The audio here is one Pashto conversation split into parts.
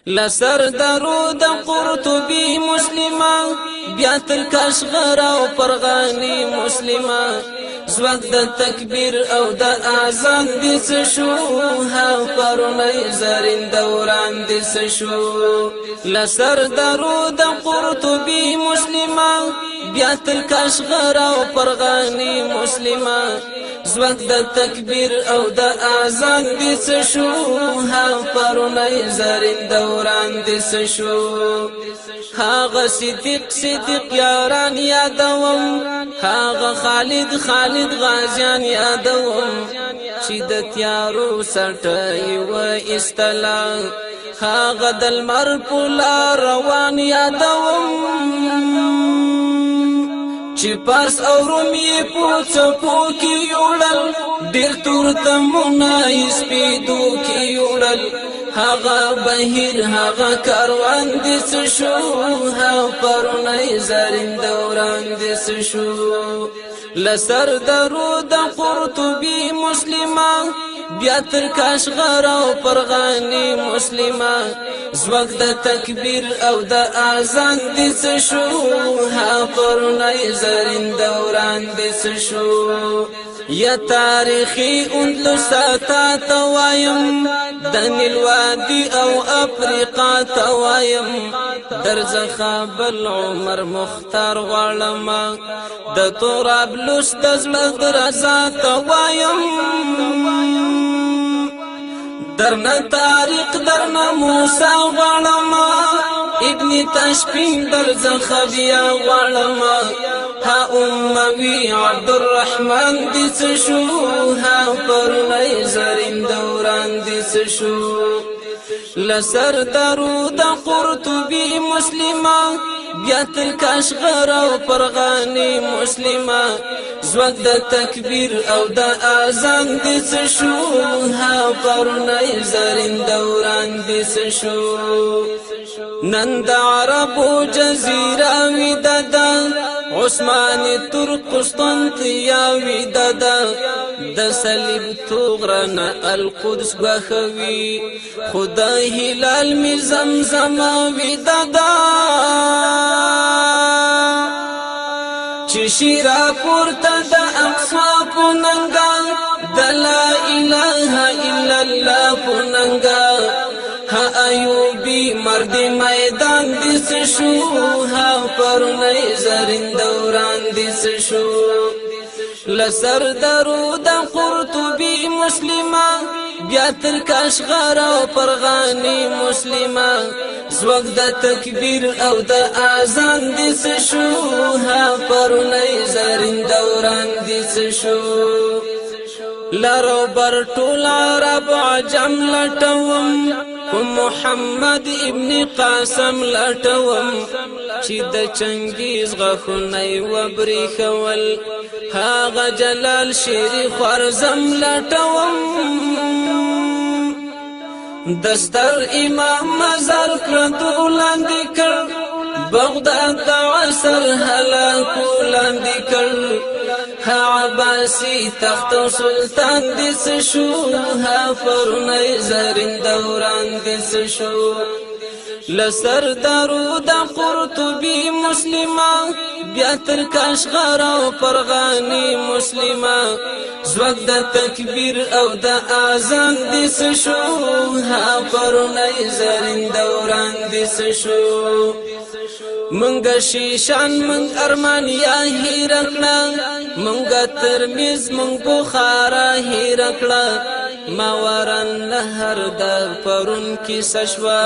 لسر درو د قرطبي مسلمه، بیا تر کاشغر او پرغانی مسلمه. ځواک د تکبیر او د اذان دې څه شو؟ ها پرونی زرین دوران دې څه شو؟ لسر درو د قرطبي مسلمه، بیا تر کاشغر او پرغانی مسلمه. ځواک د تکبیر او د اذان دې څه شو؟ ها پرونی زرین دوران دې څه شو؟ هغه صدیق صدیق یاران یادوم، هغه خالد خالد غازیان یادوم، چې د تیارو سټۍ و استلا، هغه د لمر په لار روان یادوم، چې پارس او روم یې په څپو کې یوړل، ډېر تور تمونه یې سپېدو کې یوړل. هغه بهیر هغه کاروان دې څه شو؟ ها پرونی زرین دوران دې څه شو؟ لسر درو د قرطبي مسلمه، بیا تر کاشغر او پرغانی مسلمه. ځواک د تکبیر او د اذان دې څه شو؟ ها پرونی زرین دوران دې څه شو؟ یا تاریخي اندلس تا ته وایم، د نیل وادي او افریقا ته وایم، درځخه بل عمر مختار غواړم، د طرابلس د زړه درزا ته وایم. درنه طارق درنه موسی غواړم، ابن تاشفین درځخه بیا غواړم. ها اموي عبدالرحمن دې څه شو؟ ها پرونی زرین دوران دې څه شو؟ لسر درو د قرطبي مسلمه، بیا تر کاشغر او پرغانی مسلمه. ځواک د تکبیر او د اذان دې څه شو؟ ها پرونی زرین دوران دې څه شو؟ نن د عربو جزیره ویده ده، عثماني ترک قسطنطیا ویده ده، د صلیب توغرنه القدس ګواښوي، خو د هلال مې زمزمه ویده ده. چې شیرا پورته د اقصا په ننګه، د لا اله الا الله په ننګه. ها ایوبي مرد میدان دې څه شو؟ ها پرونی زرین دوران دې څه شو؟ لسر درو د قرطبي مسلمه، بیا تر کاشغر او پرغانی مسلمه. ځواک د تکبیر او د اذان دې څه شو؟ ها پرونی زرین دوران دې څه شو؟ لرو بر ټول عرب عجم لټوم، محمد ابن قاسم لټوم، چې د چنګیز غاښونه یې وبرېښول، هغه جلال شیري خوارزم لټوم. دستر امام مزار پردو لاندې کړ، بغداد د عصر هلاکو لاندې کړ. ها عباسي تخت او سلطان دې څه شو؟ ها پرونی زرین دوران دې څه شو؟ لسر درو د قرطبي مسلمه، بیا تر کاشغر او پرغانی مسلمه. ځواک د تکبیر او د اذان دې څه شو؟ ها پرونی زرین دوران دې څه شو؟ مونږ شیشان مونږ ارمانیا هېره کړه، مونږ ترمذ مونږ بخارا هېره کړه، ماورا النهر د پرون کیسه شوه،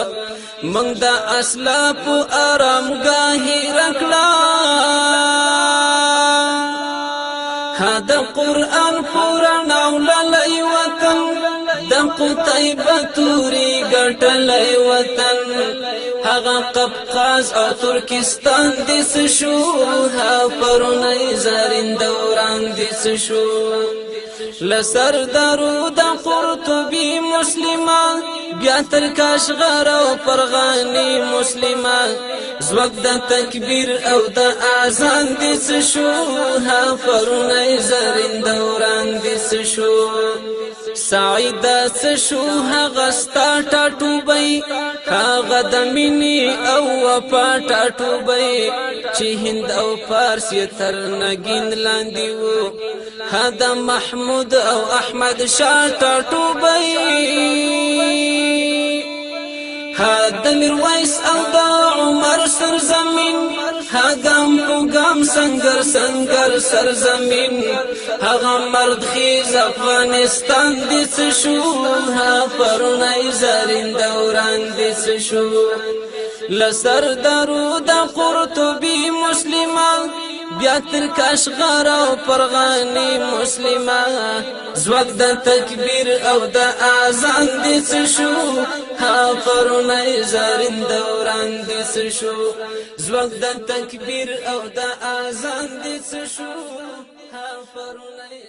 مونږ د اسلافو آرامګاه هېره کړه. ها د قرآن پوره وللی وطن، د قطیبه توري ګټلی وطن، هغه قفقاز او ترکستان دې څه شو؟ ها پرونی زرین دوران دې څه شو؟ لسر درو د قرطبي مسلمه، بیا تر کاشغر او پرغانی مسلمه. ځواک د تکبیر او د اذان دې څه شو؟ ها پرونی زرین دوران دې څه شو؟ سعید څه شو هغه ستا ټاټوبی، هغه د مینې او وفا ټاټوبی، چې هند او فارس یې تر نګین لاندې وو، هدا محمود او احمد شاه ټاټوبی. د میرویس او د عمر سرزمین، هغم په ګام سنگر سنگر سرزمین، هغه مرد خیز افغانستان دې څه شو؟ ها پرونی زرین دوران دې څه شو؟ لسردارو د قرطبي مسلمان، بیا تر کاشغر او پرغانی مسلمه، ځواک د تکبیر او د اذان دې څه شو؟ ها پرونی زرین دوران دې څه شو؟ ځواک د تکبیر او د اذان دې څه شو؟ ها پرونی